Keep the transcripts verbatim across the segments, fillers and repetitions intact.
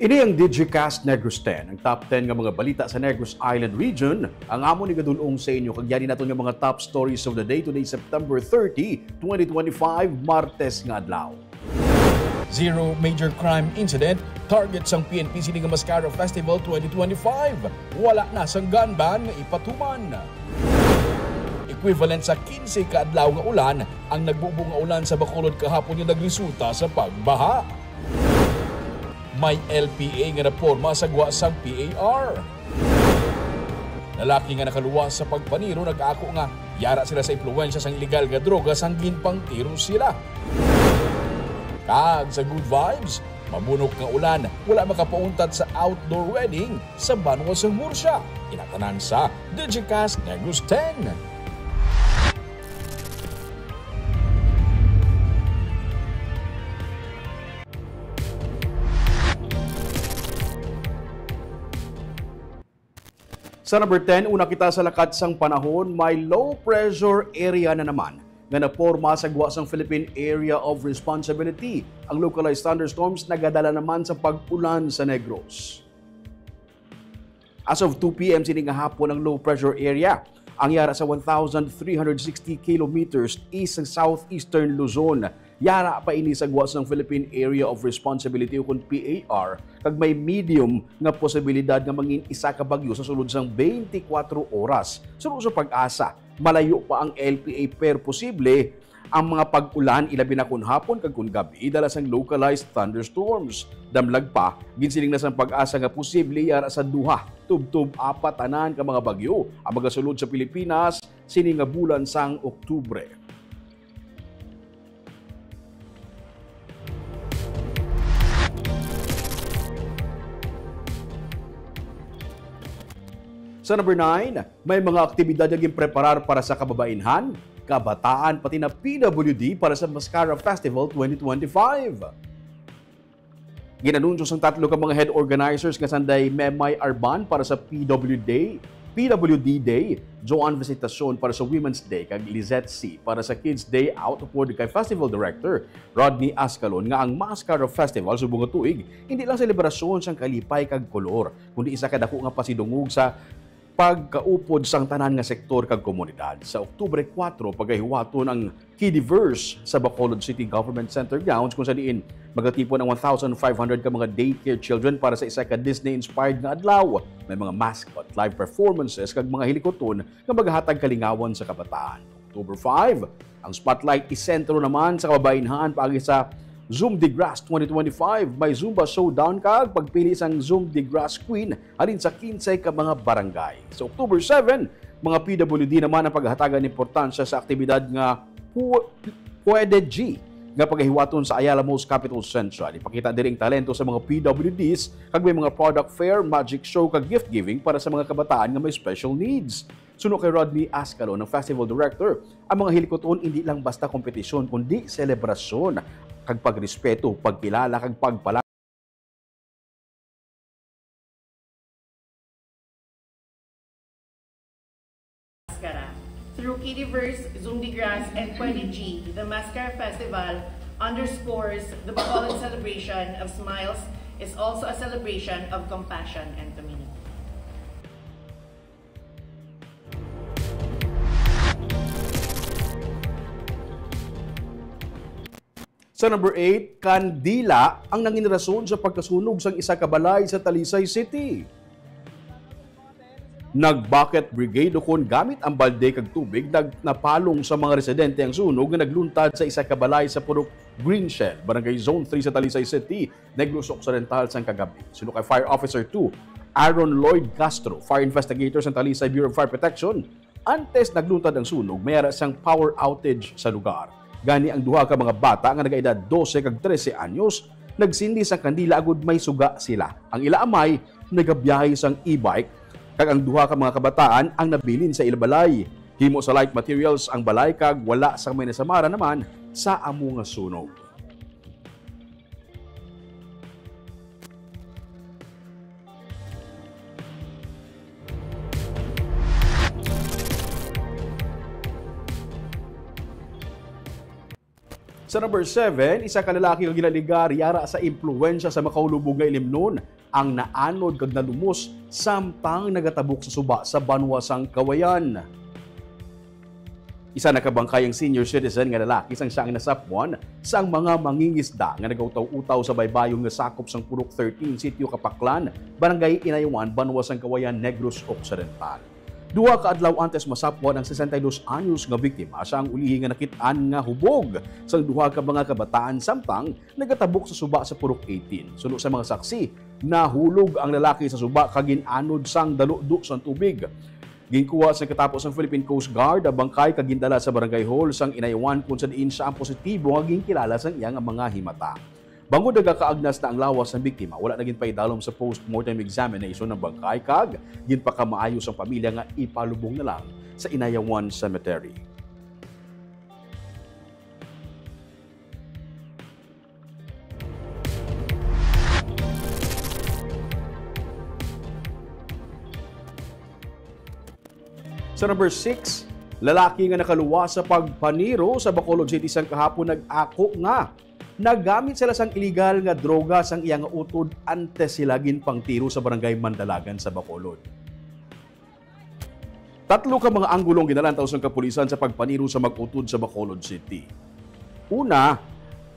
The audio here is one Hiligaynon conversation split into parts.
Ini ang Digicast Negros ten, ang top ten nga mga balita sa Negros Island Region. Ang amon igadul-ong sa inyo kag yari naton nga mga top stories of the day, today, September thirty, twenty twenty-five, Martes nga adlaw. Zero major crime incident, target sang P N P sini nga Mascara Festival twenty twenty-five. Wala na sang gun ban nga ipatuman. Equivalent sa kinse ka adlaw nga ulan ang nagbubo nga ulan sa Bacolod kahapon nga nagresulta sa pagbaha. May L P A nga naporma sa gwa sang P A R. Lalaki nga nakaluwas sa pagpaniro nag-ako nga yara sila sa impluwensya sang iligal nga droga sang ginpangtiro sila. Kag sa good vibes, mabunok nga ulan, wala makapauntad sa outdoor wedding sa banwa sang Murcia. Inatanan sa Digicast Negros ten. Sa number ten, una kita sa lakat sang panahon, may low pressure area na naman nga naporma sa gwa sang Philippine Area of Responsibility. Ang localized thunderstorms nagadala naman sa pag-ulan sa Negros. As of two P M sini nga hapon, ang low pressure area ang yara sa one thousand three hundred sixty kilometers east sa southeastern Luzon. Yara pa ini sa gwa sang Philippine Area of Responsibility, ukon P A R, kag may medium nga posibilidad nga mangin isa ka bagyo sa sulod sang twenty-four oras. Suno sa PAGASA, malayo pa ang L P A, pero posible ang mga pag-ulan, ilabi na kon hapon kag kon gabi, dala sang localized thunderstorms. Damlag pa, ginsiling na sang PAGASA nga posible yara sa duha tubtob apat tanan ka mga bagyo ang magasulod sa Pilipinas sini nga bulan sang Oktubre. Sa number nine, may mga aktibidad nga ginpreparar para sa kababainhan, kabataan, pati na P W D para sa Mascara Festival twenty twenty-five. Ginanunsyo sang tatlo ka mga head organizers nga sanday Memay Arban para sa P W Day, P W D Day, Joan Visitacion para sa Women's Day, kag Lizette C para sa Kids Day Out, upod kay Festival Director Rodney Ascalon nga ang Mascara Festival subong nga tuig hindi lang selebrasyon sang kalipay kag kolor, kundi isa ka dako nga pasidungog sa pagkaupod sang tanan nga sektor kag komunidad. Sa Oktubre kuwatro, pagahiwaton ang Kidiverse sa Bacolod City Government Center grounds, kung sa diin magatipon ang one thousand five hundred ka mga daycare children para sa isa ka Disney-inspired nga adlaw. May mga mascot, live performances, kag mga hilikoton nga maghatag kalingawan sa kabataan. October five, ang spotlight isentro naman sa kababainhan paagi sa Zoom Digras twenty twenty-five. May Zumba Showdown kag pagpili sang Zoom Digras Queen halin sa kinse ka mga barangay. Sa October seven, mga P W D naman ang paghatagan importansya sa aktibidad nga Pu-, Pwede G nga pagahiwaton sa Ayala Malls Capitol Central. Ipakita diri ang talento sa mga P W Ds kag may mga product fair, magic show, kag gift giving para sa mga kabataan nga may special needs. Suno kay Rodney Ascalon, ang festival director, ang mga hilikoton indi lang basta kompetisyon, kundi selebrasyon kag pagrespeto, pagkilala, kag pagpala- Mascara. Through Kidiverse, Zoom Digras, and Pwede G, the Mascara Festival underscores the Bacolod celebration of smiles is also a celebration of compassion and community. Sa number eight, kandila ang nangin rason sa pagkasunog sang isa ka balay sa Talisay City. Nag-bucket brigade ukon gamit ang balde kag tubig nag-, napalong sa mga residente ang sunog nga nagluntad sa isa ka balay sa Purok Green Shell, Barangay Zone three sa Talisay City, Negros Occidental sang kagabi. Suno kay Fire Officer two, Aaron Lloyd Castro, fire investigator sa Talisay Bureau of Fire Protection, antes nagluntad ang sunog, may ara sang power outage sa lugar. Gani ang duha ka mga bata nga nagaedad dose kag trese anyos, nagsindi sang kandila agud may suga sila. Ang ila amay nagabiyahe sang e-bike, kag ang duha ka mga kabataan ang nabilin sa ila balay. Himo sa light materials ang balay kag wala sang may nasamara naman sa amo nga sunog. Sa number seven, isa ka lalaki nga ginaligar yara sa impluwensya sa makahulubog nga ilimnon ang naanod kag nalumos samtang nagatabok sa suba sa banwa sang Kawayan. Isa na ka bangkay ang senior citizen nga lalaki sang siya ang nasapwan sang mga mangingisda nga nagautaw-utaw sa baybayon nga sakop sang Purok thirteen, Sitio Kapaklan, Barangay Inayuan, banwa sang Kawayan, Negros Occidental. Duha ka adlaw antes masapwan ang sesenta y dos anyos nga biktima, siya ang ulihi nga nakit-an nga hubog sang duha ka mga kabataan samtang nagatabok sa suba sa Purok eighteen. Suno sa mga saksi, nahulog ang lalaki sa suba kag gin-anod sang daludo sang tubig. Ginkuha sa katapos sang Philippine Coast Guard ang bangkay kag gindala sa barangay hall sang Inayuan, kung sa diin siya ang positibo nga ginkilala sang iya nga mga himata. Bangod nagakaagnas na ang lawas sang biktima, wala na ginpaidalom sa postmortem examination ang bangkay kag ginpakamaayo sang pamilya nga ipalubong na lang sa Inayawan Cemetery. Sa number six, lalaki nga nakaluwas sa pagpaniro sa Bacolod City sang kahapon nag-ako nga nagamit sila sang iligal nga droga sang iya nga utod antes sila ginpangtiro sa Barangay Mandalagan sa Bacolod. Tatlo ka mga anggulo ang ginalantaw sang kapulisan sa pagpaniro sa mag-utod sa Bacolod City. Una,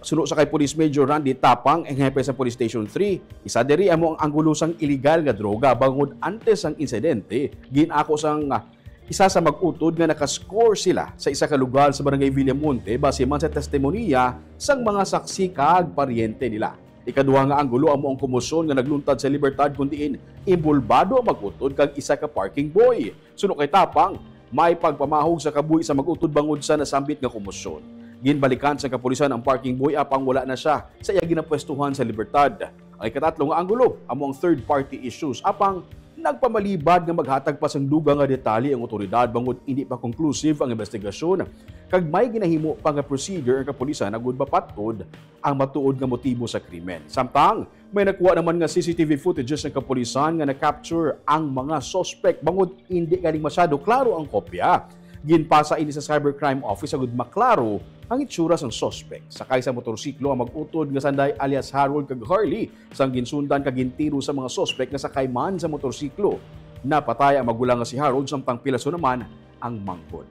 suno sa kay Police Major Randy Tapang, ang hepe sa Police Station three, isa diri amo ang anggulo sang iligal nga droga bangod antes sang insidente, gin-ako sang, ah, isa sa mag-utod nga naka-score sila sa isa ka lugar sa Barangay Villamonte, base man sa testimonya sang mga saksi kag paryente nila. Ikaduha nga anggulo amo ang komosyon nga nagluntad sa Libertad, kun diin imbulbado ang mag-utod kag isa ka parking boy. Suno kay Tapang, may pagpamahog sa kabuhi sa mag-utod bangod sa nasambit nga komosyon. Ginbalikan sa kapulisan ang parking boy, apang wala na siya sa iya ginapwestuhan sa Libertad. Ang ikatatlo nga anggulo amo ang third party issues, apang nagpamalibad nga maghatag pa sang dugang nga detalye ang otoridad bangod indi pa conclusive ang investigasyon kag may ginahimo pa nga procedure ang kapulisan agud mapat-od ang matuod nga motibo sa krimen. Samtang may nakuha naman nga C C T V footages ng kapulisan nga na-capture ang mga suspect, bangod indi galing masyado klaro ang kopya. Ginpasa ini sa Cybercrime Office agud maklaro ang itsura sang suspect. Sakay sa motorsiklo ang mag-utod nga sanday alias Harold kag Harley, sang ginsundan kag gintiro sa mga suspect nga sakay man sa motorsiklo. Napatay ang magulang nga si Harold, samtang pilaso naman ang manghod.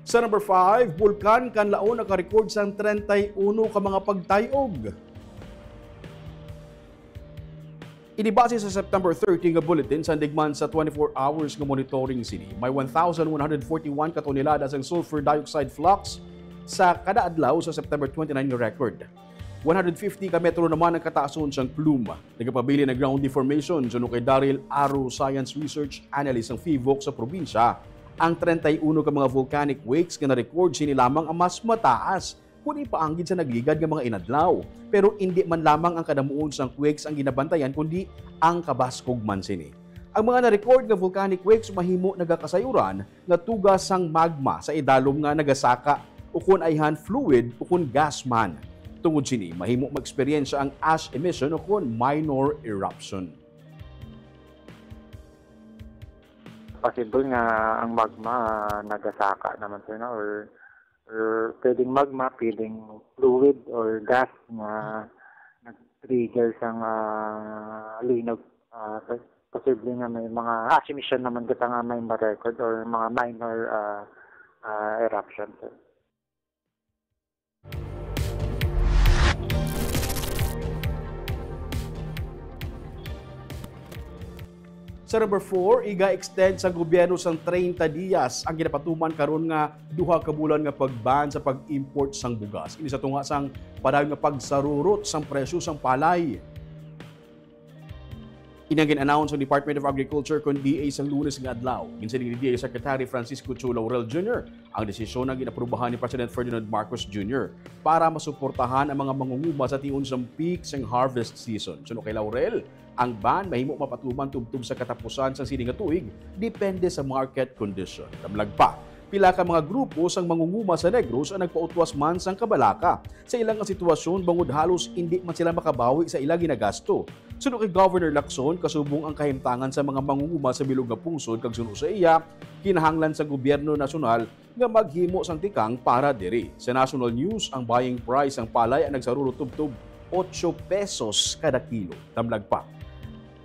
Sa number five, Bulkan Kanlaon nakarecord sang treinta y uno ka mga pagtay-og. Ini base sa September thirty nga bulletin, sandig man sa twenty-four hours nga monitoring sini, may one thousand one hundred forty-one ka tonelada sang sulfur dioxide flux sa kada adlaw sa September twenty-nine nga record. One hundred fifty ka metro naman ang kataason sang plume. Nagapabilin ang ground deformation, suno kay Daryl Aro, science research analyst sang PHIVOLCS sa probinsya. Ang treinta y uno ka mga volcanic wakes nga na-record, sini lamang ang mas mataas kun ipaanggid sa nagligad nga mga inadlaw. Pero indi man lamang ang kadamuon sang quakes ang ginabantayan, kundi ang kabaskog man sini. Ang mga na-record nga volcanic wakes mahimo nagakasayuran nga tugas sang magma sa idalom nga nagasaka, ukon ayhan fluid ukon gas man. Tungod sini, mahimo maeksperiensya ang ash emission ukon minor eruption. Possible nga ang magma nagasaka naman, sir, no? Or, or pwedeng magma, pwedeng fluid or gas nga nag-trigger sang, ah, linog. Ah, pos-, posible nga may mga ash emission naman kita nga may ma-record or mga minor, ah, ah, eruption, sir. Sa number four, iga-extend sa gobyerno sang treinta dias ang ginapatuman karon nga duha ka bulan nga pag-ban sa pag-import sang bugas. Ini sa tunga sang padayon nga pagsarurot sang presyo sang palay. Ini ang gin-announce sang Department of Agriculture kon D A sang Lunes nga adlaw. Ginsiling ni D A Secretary Francisco Chu Laurel Junior, ang desisyon ang gin-aprubahan ni President Ferdinand Marcos Junior para masuportahan ang mga mangunguma sa tion sang peak sang harvest season. Suno kay Laurel, ang ban mahimo mapatuman tubtob sa katapusan sang sini nga tuig, depende sa market condition. Damlag pa, Pila ka mga grupo sang mangunguma sa Negros ang nagpautwas man sang kabalaka sa ila nga sitwasyon, bangod halos indi man sila makabawi sa ila ginagasto. Suno kay Governor Lacson, kasubong ang kahimtangan sa mga mangunguma sa bilog nga pungsod, kag suno sa iya, kinahanglan sa gobyerno nasyonal nga maghimo sang tikang para diri. Sa national news, ang buying price sang palay ang nagsaruro tubtob otso pesos kada kilo. Damlag pa.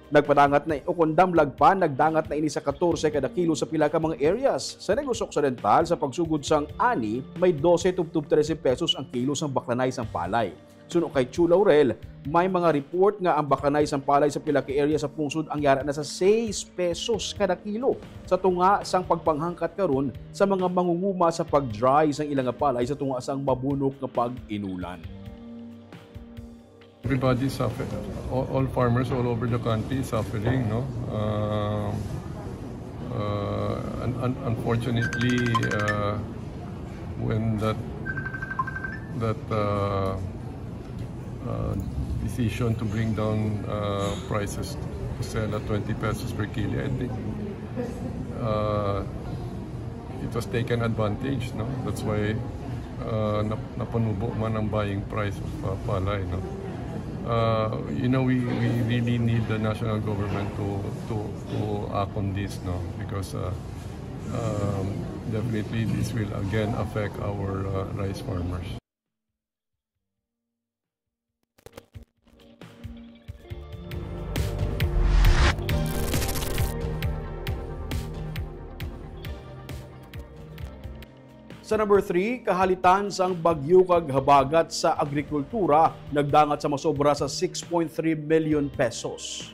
Nagpadangat na, o kon damlag pa, nagdangat na ini sa katorse kada kilo sa pila ka mga areas. Sa Negros Occidental, sa pagsugod sang ani, may dose tubtob trese pesos ang kilo sang baklanay sang palay. Suno kay Chu Laurel, may mga report nga ang baklanay sang palay sa pila ka area sa pungsod ang yara na sa sais pesos kada kilo, sa tunga sang pagpanghangkat karon sa mga mangunguma sa pag-dry sang ila nga palay sa tunga sang mabunok nga pag-inulan. Everybody suffer. All, all farmers all over the country is suffering, no? Um, uh, un- un- unfortunately, uh, when that that uh, uh, decision to bring down uh, prices to sell at twenty pesos per kilo, I think uh, it was taken advantage, no? That's why uh, nap- napanubo man ang buying price of uh, palay, no? Uh, you know, we, we really need the national government to to to act on this, no? Because uh, um, definitely this will again affect our uh, rice farmers. Sa number three, kahalitan sang bagyo kag habagat sa agrikultura nagdangat sa masobra sa six point three million pesos.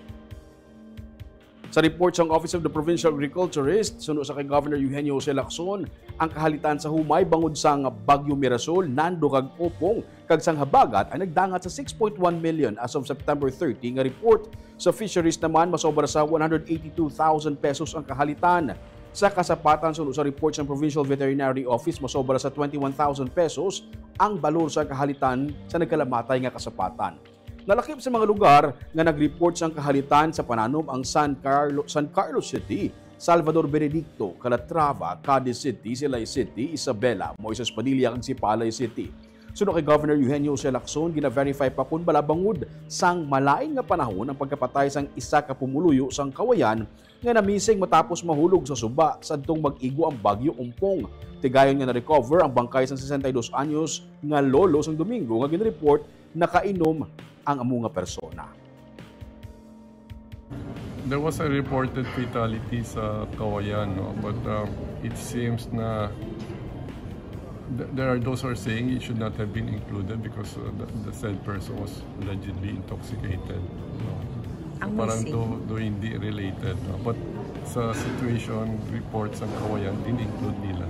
Sa report sang Office of the Provincial Agriculturist, suno sa kay Governor Eugenio Jose Lacson, ang kahalitan sa humay bangod sang Bagyo Mirasol, Nando kag Opong, kag sang habagat ang nagdangat sa six point one million as of September thirty nga report. Sa fisheries naman, masobra sa one hundred eighty-two thousand pesos ang kahalitan. Sa kasapatan, suno sa report sang Provincial Veterinary Office, masobra sa twenty-one thousand pesos ang balor sa kahalitan sa nagkalamatay nga kasapatan. Nalakip sa mga lugar nga nag-report sang kahalitan sa pananom ang San Carlo, San Carlos City, Salvador Benedicto, Calatrava, Cadiz City, Silay City, Isabela, Moises Padilla, kag Sipalay City. Suno kay Governor Eugenio Jose Lacson, gina-verify pa kon bala bangod sang malain nga panahon ang pagkapatay sang isa ka pumuluyo sang Kawayan nga namising matapos mahulog sa suba sadtong mag-igo ang Bagyo Umpong. Tigayon nga na-recover ang bangkay sang sesenta y dos anyos nga lolo sang Domingo nga ginreport nakainom ang amo nga persona. There was a reported fatality sa Kawayan, no? But um, it seems na th- there are those who are saying it should not have been included because uh, the, the said person was allegedly intoxicated. No? So Ang parang missing. do, do hindi related. No? But sa situation report sa Kawayan, din-include nila.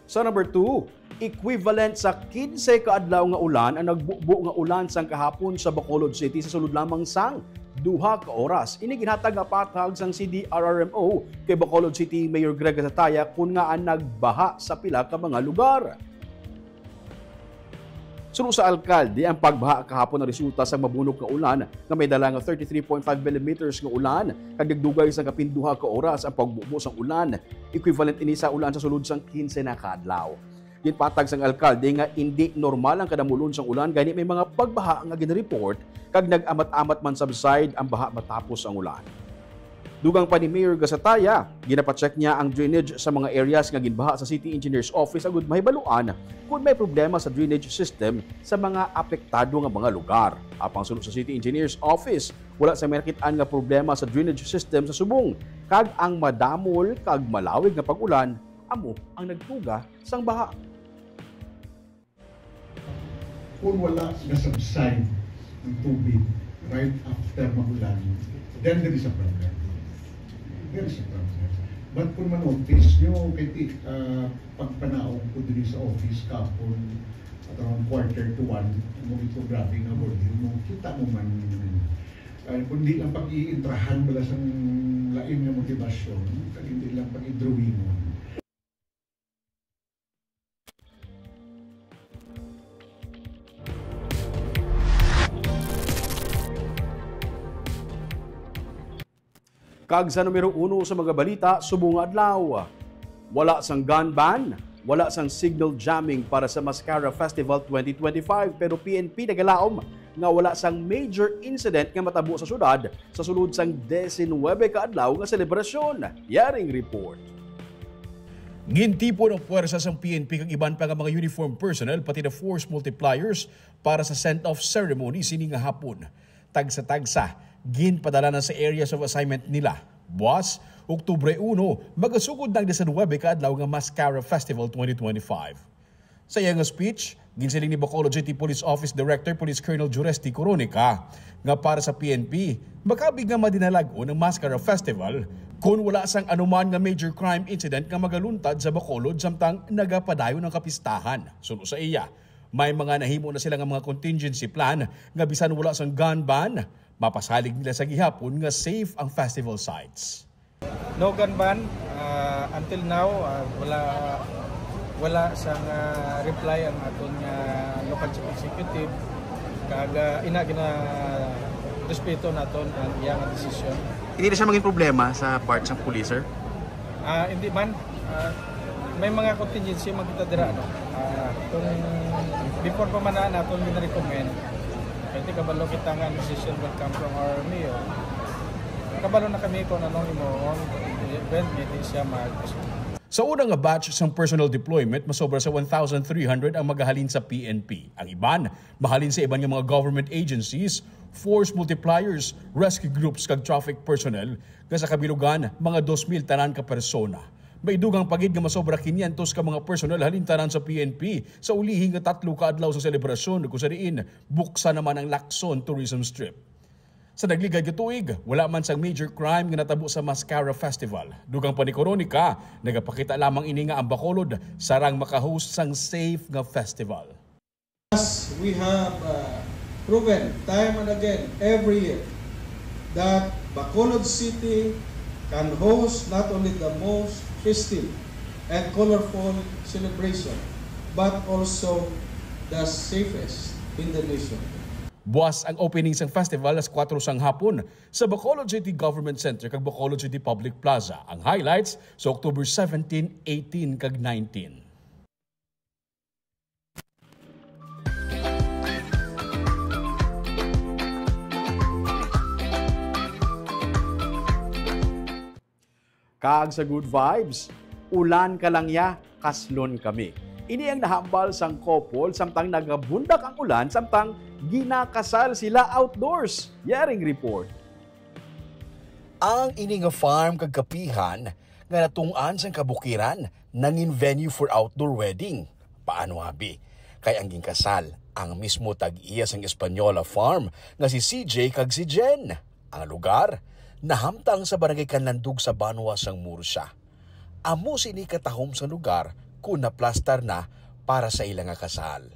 Sa number two, equivalent sa kinse ka adlaw nga ulan ang nagbubo nga ulan sang kahapon sa Bacolod City sa sulod lamang sang duha ka oras. Ini ginhatag nga patag sang C D R R M O kay Bacolod City Mayor Greg Gataya kon ngaa nagbaha sa pila ka mga lugar. Suno sa alkalde, ang pagbaha kahapon ang resulta sa mabunok nga ulan nga may dala nga thirty-three point five millimeters nga ulan kag nagdugay sang kapin duha ka oras ang pagbubo sang ulan. Equivalent ini sa ulan sa sulod sang kinse na ka adlaw. Ginpatag sang alkalde nga indi normal ang kadamulon sang ulan, gani may mga pagbaha nga ginreport kag nag-amat-amat man subside ang baha matapos ang ulan. Dugang pa ni Mayor Gasataya, ginapacheck niya ang drainage sa mga areas nga ginbaha sa City Engineer's Office agud mahibaluan kon may problema sa drainage system sa mga apektado nga mga lugar. Apang suno sa City Engineer's Office, wala sa may nakit-an nga problema sa drainage system sa subong, kag ang madamol kag malawig nga pag-ulan amo ang nagtuga sang baha. Kung wala na-subside ang tubig right after magulan, then there is a problem. There is a problem. But kung ma-notice nyo, kay ti, ah, pagpanaog ko diri sa office kapon, at around quarter to one, mo ito grabe nga volume mo, kita mo man, ah, kung di lang pag-iintrahan bala sang lain nga motivasyon, kag hindi lang pag-idrawingon. Kag sa numero uno sa mga balita subong nga adlaw, wala sang gun ban, wala sang signal jamming para sa Mascara Festival twenty twenty-five, pero P N P nagalaom nga wala sang major incident nga matabo sa syudad sa sulod sang diecinuebe ka adlaw nga selebrasyon. Yaring report. Gintipon ang puwersa sang P N P kag iban pa nga mga uniform personnel, pati na force multipliers para sa send-off ceremony sini nga hapon. Tagsa-tagsa, ginpadala na sa areas of assignment nila. Buas, Oktubre uno, magasugod na ang diecinuebe ka adlaw nga Mascara Festival twenty twenty-five. Sa iya nga speech, ginsiling ni Bacolod City Police Office Director Police Colonel Juresti Coronica nga para sa P N P, makabig nga madinalag-on ang Mascara Festival kon wala sang anuman nga major crime incident nga magaluntad sa Bacolod samtang nagapadayon ang kapistahan. Suno sa iya, may mga nahimo na sila nga mga contingency plan nga bisan wala sang gun ban, mapasalig nila sa gihapon nga safe ang festival sites. No gun ban, ah, until now, ah, wala, wala sang, ah, reply ang aton nga local chief executive. Kag, ah, ina gina respeto naton ang iya nga desisyon. Hindi na siya maging problema sa part sang police, sir? Ah, hindi man. Ah, may mga contingency man kita dira, no? Ah, kung before pa man na naton gina-recommend, pwede kabalo kita nga ang decision will come from our mayor. Kabalo na kami kung anong imo when hindi siya mag- Sa una nga batch sang personal deployment, masobra sa one thousand three hundred ang magahalin sa P N P. Ang iban, mahalin sa iban nga mga government agencies, force multipliers, rescue groups, kag traffic personnel, nga sa kabilugan, mga dos mil tanan ka persona. May dugang pa gid nga masobra quinientos ka mga personnel halin tanan sa P N P sa ulihi nga tatlo ka adlaw sa selebrasyon, kung sa diin buksan naman ang Lacson Tourism Strip. Sa nagligad nga tuig, wala man sang major crime nga natabo sa Mascara Festival. Dugang pa ni Coronica, nagapakita lamang ini nga ang Bacolod sarang maka-host sang safe nga festival. As we have, uh, proven time and again every year that Bacolod City can host not only the most festive and colorful celebration, but also the safest in the nation. Buas ang opening sang festival alas kuwatro sang hapon sa Bacolod City Government Center kag Bacolod City Public Plaza. Ang highlights sa October seventeen, eighteen, kag nineteen. Kag sa good vibes, ulan ka lang ya, kaslon kami. Ini ang nahambal sang couple samtang nagabundak ang ulan samtang ginakasal sila outdoors. Yaring report. Ang ini nga farm kag kapihan nga natungod sang kabukiran nangin venue for outdoor wedding. Paano, abi? Kay ang ginkasal, ang mismo tag-iya sang Española farm nga si C J kag si Jen. Ang lugar, nahamtang sa Barangay Canlandog sa banwa sang Murcia. Amo sini katahom sang lugar kon naplastar na para sa ila nga kasal.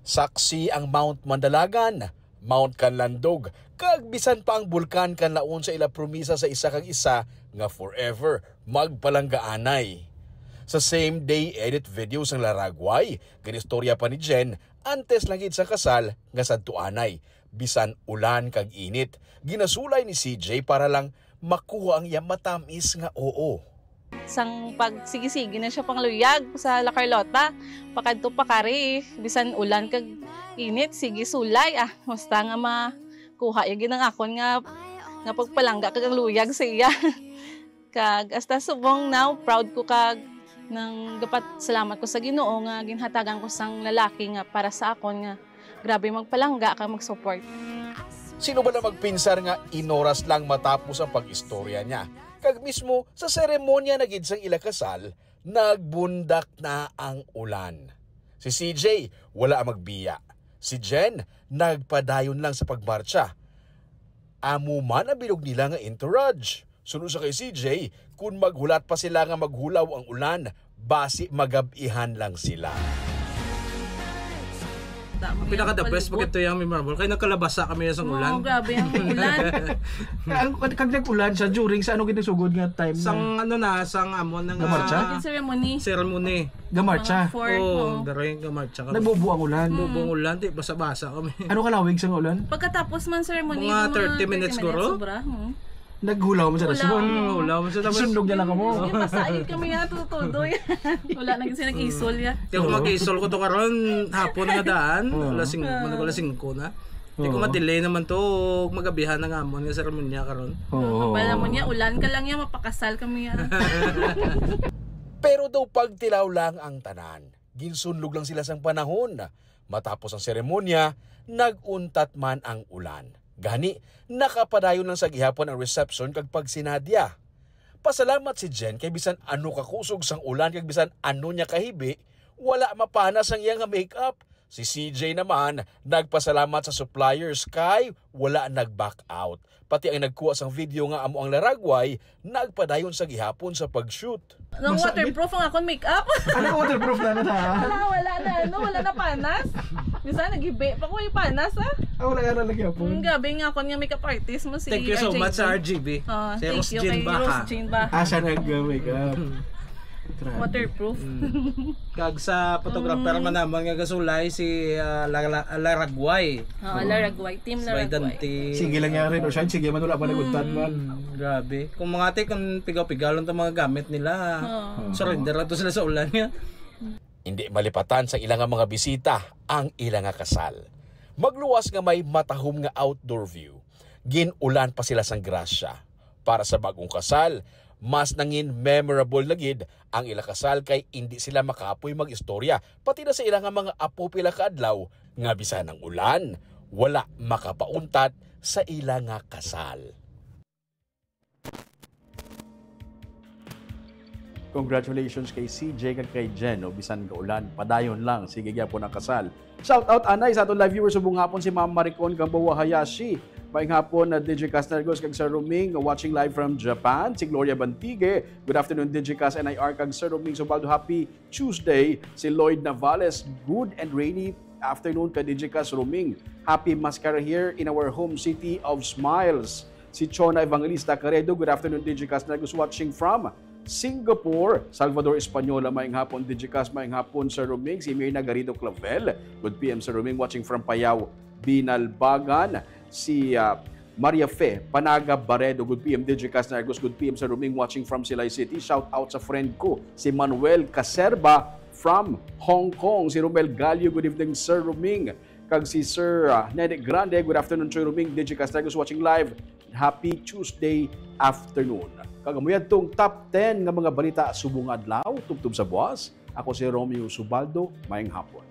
Saksi ang Mount Mandalagan, Mount Canlandog, kag bisan pa ang Bulkan Kanlaon sa ila promisa sa isa kag isa nga forever magpalanggaanay. Sa same day edit video sang Laragway, ginistorya pa ni Jen antes lang gid sa kasal nga sadtuanay, bisan ulan kag init, ginasulay ni C J para lang makuha ang iya matamis nga oo. Sang pagsigi-sigi na siya pangluyag sa La Carlota, pakadto pa kari, bisan ulan kag init, sige sulay, ah, basta nga makuha ya gid ang akon nga, nga pagpalangga kag ang luyag sa iya. Kag hasta subong now, proud ko kag nang gapat salamat ko sa Ginoo nga ginhatagan ko sang lalaki nga para sa akon nga grabe magpalangga kag mag-support. Sino bala magpinsar nga inoras lang matapos ang pag-istorya niya, kag mismo sa seremonya na gid sang ila kasal, nagbundak na ang ulan. Si C J wala magbiya. Si Jen nagpadayon lang sa pagmartsa. Amo man ang bilog nila nga entourage. Suno sa kay C J, kung maghulat pa sila nga maghulaw ang ulan, basi magab-ihan lang sila. Ang pinaka the best pagkadto yung memorable kay nagkalabasa kami sa ulan. Oo, grabe ang ulan. Ang, kag nag-ulan siya during sa ano gid ang sugod nga time? Sang na ano na, sang amo na nga Gamartsa? Yung ceremony. Ceremony. Gamartsa? Mga four, Oo, oo. Daray gamartsa kami. Nagbubo ang ulan? Bubo ang ulan, di basa-basa kami. Ano kalawig sa ulan? Pagkatapos man ceremony, Mga mga thirty thirty minutes, minutes, siguro? Sobra, hmm. Naghulaw mo sa Wala. rason. Hmm, wala mo sa tapos. Sundog na lang mo. Yung masayod kami nga, tutudoy. Wala na kasi nag-isol ya. Kaya kung mag-isol ko to karon, hapon nga daan, Oo. alas singko, Ah. mag alas singko na. Di ko Oo. ma-delay naman to, magabihan na nga mo nga seremonya karon. Oo. Pala mo niya, ulan ka lang niya, mapakasal kami ya. Pero daw pagtilaw lang ang tanan. Ginsunlog lang sila sang panahon. Matapos ang seremonya, nag-untat man ang ulan. Gani, nakapadayon lang sa gihapon ang reception kag pagsinadya. Pasalamat si Jen kay bisan ano kakusog sang ulan kag bisan ano niya kahibi, wala mapanas ang iya nga makeup. Si C J naman nagpasalamat sa suppliers kay wala nag-back out. Pati ang nagkuha sang video nga amo ang laragway, nagpadayon sa gihapon sa pag-shoot. Nang Masakit. Waterproof ang akong makeup. Ano, waterproof na na? Wala, wala na, ano, wala na panas. Minsan, nagibi pa ko yung panas, ah. Ah, wala ka na lagi Ang hapon. gabi nga ako nga makeup artist mo si Thank you so R J B. much sa R G B. Ah, Si thank Rose you Jean kay Baha. Rose Jean Baha. Ah, siya nag-makeup. Grabe. Waterproof. Kag sa photographer man naman nga gasulay, si ah, La- La- Laragway. Ah, Laragway. Team Sabay Laragway. Dante. Sige lang nga rin, Roshan. Sige man, wala pa nagutad man. Mm, grabe. Kung mga ate, kung pigaw-pigaw lang itong mga gamit nila, Ah. surrender lang to sila sa ulan nga. Hindi malipatan sa ila nga mga bisita ang ila nga kasal. Magluwas nga may matahom nga outdoor view, gin-ulan pa sila sang grasya. Para sa bag-ong kasal, mas nangin memorable na gid ang ila kasal kay indi sila makapoy mag-istorya, pati na sa ila nga mga apo pila ka adlaw nga bisan ang ulan, wala makapauntat sa ila nga kasal. Congratulations kay C J kag kay Jen, no? Bisan kaulan, padayon lang. Sige gyapon ang kasal. Shout out anay sa aton live viewers subong hapon si Ma'am Maricon Gamboa Hayashi. Maayong hapon na D J Casnergos kag Sir Roming watching live from Japan. Si Gloria Bantigue, good afternoon D J Cas N I R kag Sir Roming Subaldo. Happy Tuesday. Si Lloyd Navales, good and rainy afternoon ka D J Cas Roming. Happy Mascara here in our home city of smiles. Si Chona Evangelista Caredo, good afternoon D J Casnergos watching from Singapore. Salvador Española, maayong hapon D J Cas, maayong hapon Sir Roming. Si Mirna Garrido Clavel, good P M Sir Roming watching from Payao, Binalbagan. Si ah, Maria Fe Panaga Baredo, good P M D J Casnergos, good P M Sir Roming watching from Silay City. Shout out sa friend ko, si Manuel Caserba from Hong Kong. Si Romel Gallo, good evening Sir Roming. Kag si Sir ah, Nene Grande, good afternoon Sir Roming. D J Casnergos watching live. Happy Tuesday afternoon. Kag amo yadtong top ten nga mga balita subong adlaw, tubtob sa buwas. Ako si Romeo Subaldo, maayong hapon.